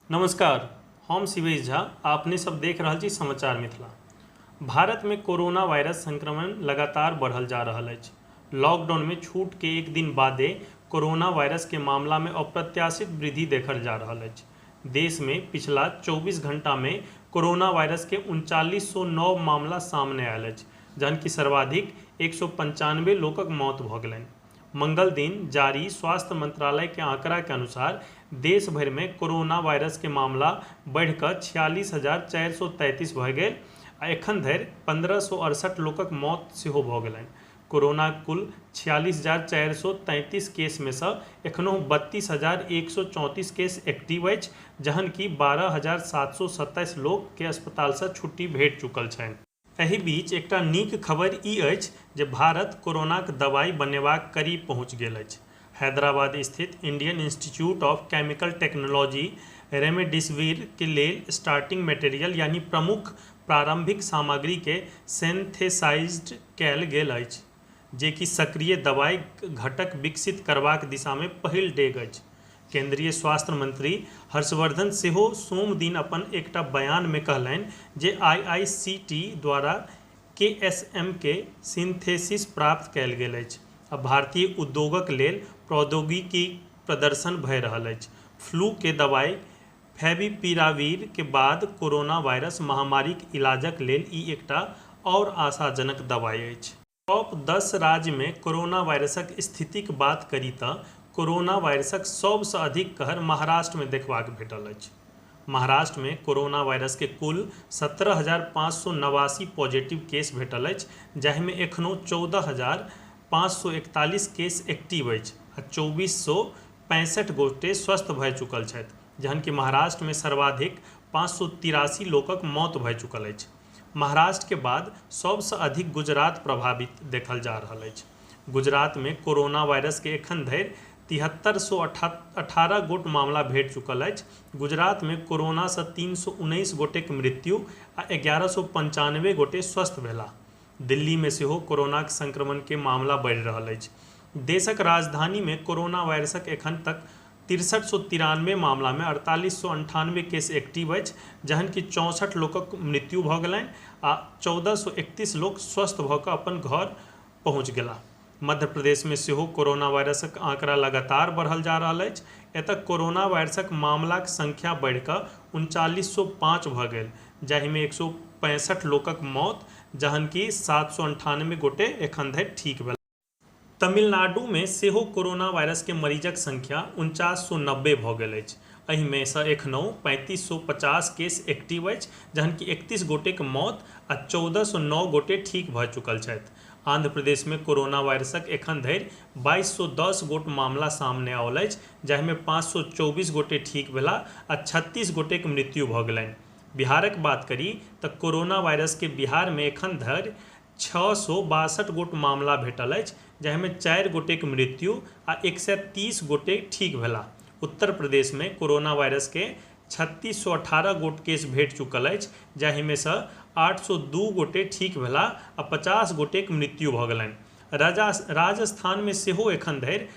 नमस्कार, हम शिवेश झा आ अपने सब देख रहल छी समाचार मिथिला। भारत में कोरोना वायरस संक्रमण लगातार बढ़ल जा रहल अछि। लॉकडाउन में छूट के एक दिन बादे कोरोना वायरस के मामला में अप्रत्याशित वृद्धि देखल जा रहल अछि। देश में पिछला 24 घंटा में कोरोना वायरस के 3909 मामला सामने आयल अछि, जहन कि सर्वाधिक 195 लोकक मौत भऽ गेलनि। मंगल दिन जारी स्वास्थ्य मंत्रालय के आंकड़ा के अनुसार देश भरि में कोरोना वायरस के मामला बढ़ि कऽ 46,433 भऽ गेल आ एखन धरि 1568 लोकक मौत सेहो भऽ गेलनि। कोरोनाक कुल 46,433 केस में सँ एखनहुँ 32,134 केस एक्टिव अछि, जहन कि 12,727 लोक के अस्पताल सँ छुट्टी भेट चुकल छनि। एहि बीच एकटा नीक खबरि ई अछि जे भारत कोरोनाक दवाई बनेबाक करीब पहुंच गेल अछि। हैदराबाद स्थित Indian Institute of Chemical Technology remdesivir के लेल स्टार्टिंग मटेरियल यानी प्रमुख प्रारंभिक सामग्री के सिंथेसाइज्ड कयल गेल अछि, जे कि सक्रिय दवाइक घटक विकसित करबाक दिशा मे पहिल डेग अछि। केंद्रीय स्वास्थ्य मंत्री हर्षवर्धन सेहो सोमदिन अपन एकटा बयान मे कहलनि जे आईआईसीटी द्वारा केएसएम के सिंथेसिस प्राप्त कयल गेल अछि आ भारतीय उद्योगक लेल प्रौद्योगिकीक प्रदर्शन भए रहल अछि। फ्लू के दवाई फेविपिरावीर के बाद कोरोना वायरस महामारीक इलाजक लेल ई एकटा आओर आशाजनक दवाई अछि। टॉप 10 राज्य मे कोरोना वायरसक स्थितिक बात करी त कोरोना वायरसक सब सँ अधिक कहर महाराष्ट्र मे देखबाक भेटल अछि। महाराष्ट्र मे कोरोना वायरस के कुल 17,589 पॉजिटिव केस भेटल अछि, जाहि मे एखनो 14,541 केस एक्टिव अछि आ 2465 गोटे स्वस्थ भए चुकल छथि, जहन कि महाराष्ट्र मे सर्वाधिक 583 लोकक मौत भए चुकल अछि। महाराष्ट्र के बाद सब सँ अधिक गुजरात प्रभावित देखल जा रहल अछि। गुजरात मे कोरोना वायरस के एखन धरि 7318 गोट मामला भेट चुकल अछि। गुजरात मे कोरोना सँ 319 गोटेक मृत्यु आ 1195 गोटे स्वस्थ भेलाह। दिल्ली मे सेहो कोरोनाक संक्रमण के मामला बढ़ि रहल अछि। देशक राजधानी मे कोरोना वायरसक एखन तक 6393 मामला मे 4898 केस एक्टिव अछि, जहन कि 64 लोकक मृत्यु भऽ गेलनि आ 1431 लोक स्वस्थ भऽ कऽ अपन घर पहुंच गेलाह। मध्य प्रदेश मे सेहो कोरोना वायरसक आंकड़ा लगातार बढ़ल जा रहल अछि। एतय कोरोना वायरसक मामलाक संख्या बढ़ि कऽ 3905 भऽ गेल, जाहि मे 165 लोकक मौत, जहन कि 798 गोटे एखन धरि ठीक भेलाह। तमिलनाडु मे सेहो कोरोना वायरस के मरीजक संख्या 4990 भऽ गेल अछि। एहि मे सँ एखनहुँ 3550 केस एक्टिव अछि, जहन कि 31 गोटेक मौत आ 1409 गोटे ठीक भऽ चुकल छथि। आंध्र प्रदेश मे कोरोना वायरसक एखन धरि 2210 गोट मामला सामने आओल अछि, जाहि मे 524 गोटे ठीक भेलाह आ 36 गोटेक मृत्यु भऽ गेलनि। बिहारक बात करी त कोरोना वायरस के बिहार मे एखन धरि 662 गोट मामला भेटल अछि, जाहि मे 4 गोटेक मृत्यु आ 130 गोटे ठीक भेलाह। उत्तर प्रदेश मे कोरोना वायरस के 3618 गोट केस भेट चुकल अछि, जाहि मे सँ 802 गोटे ठीक भेलाह आ 50 गोटेक मृत्यु भऽ गेलनि। राजस्थान मे सेहो एखन धरि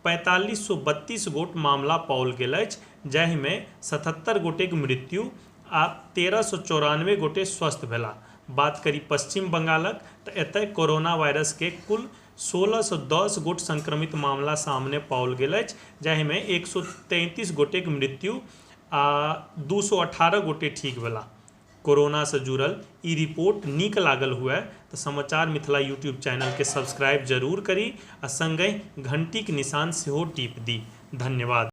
4532 गोट मामला पाओल गेल अछि, जाहि मे 77 गोटेक मृत्यु आ 1394 गोटे स्वस्थ भेलाह। बात करी पश्चिम बंगालक त एतय कोरोना वायरस के कुल 1610 गोट संक्रमित मामला सामने पाओल गेल अछि, जाहि मे 133 गोटेक मृत्यु आ 218 गोटे ठीक भेलाह। कोरोना सँ जुड़ल ई रिपोर्ट नीक लागल हुए त समाचार मिथिला यूट्यूब चैनल के सब्सक्राइब जरूर करी आ संगहि घंटीक निशान सेहो टीप दी। धन्यवाद।